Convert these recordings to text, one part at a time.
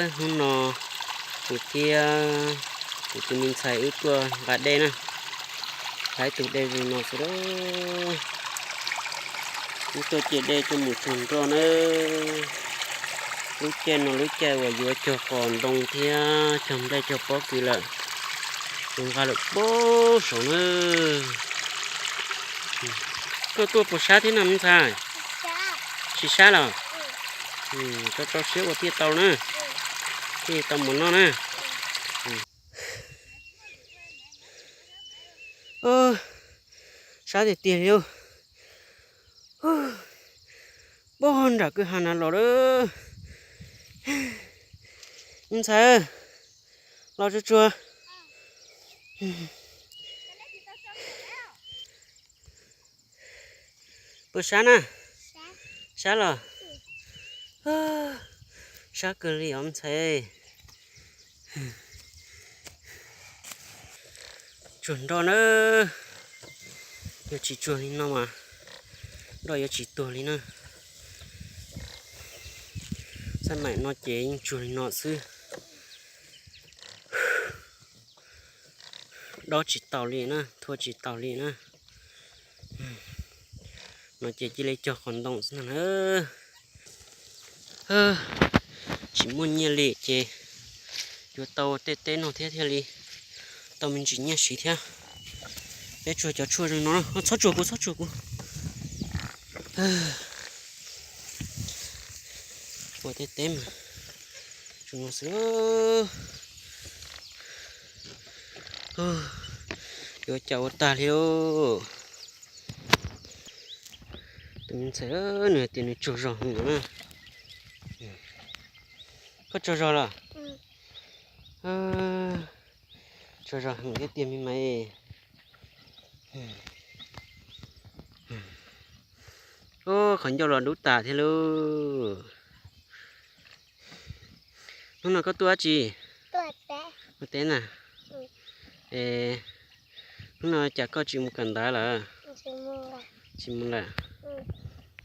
Hnub no kuv thiab kuv tus me ntxhais wb tuaj nqa dej na, nqa ib tug dej zoo no xwb lauj. Wb tuaj ce dej coj mus tsuag nroj na. Lub caij no lub caij uas yuav cog qos ntoo thiab cog nplej cog pob kws lawm, kuv nqa lawm puag saud na. Koj tuaj puas sab thiab no me ntxhais? Tsis sab los? Tso tso siab ua thiaj tau na, thiaj tau mov noj na. Sab tiag tiag li. Puag nram kwj ha na los lawm. Me ntxhais, los tsuag tsuag. Puas sab na? Sab los? Sab kawg li os me ntxhais. Tsuag nroj na. Yog tsis tsuag li no mas nroj yuav tsis tuag li na. Xab maim no ces yeej tsuag li no xwb. Dob tsis taus li na, thua tsis taus li na. No ces cia li cog qos ntoo xwb na. Tsis muaj nyiaj li ces yuav tau tej teb no thiab thiaj li tau me ntsis nyiaj siv thiab. Peb tsuag cov tshuaj zoo no, txhob tsuag kuv, txhob tsuag kuv. Ua tej teb mas zoo no xwb. Yuav cas ua tag li lauj. Tus me ntxhais nws hais tias nws tsaug zog heev na. Koj tsaug zog los? Tsaug zog heev thiab tiag me mas. Ub, qhov ncauj los dub tas thiab lauj. Hnub no koj tuaj dab tsi? Ua teb na. Es hnub no cas koj tsis mus kawm ntawv lawm? Tsis mus lawm.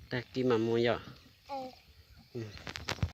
Tag kis mam mus yom.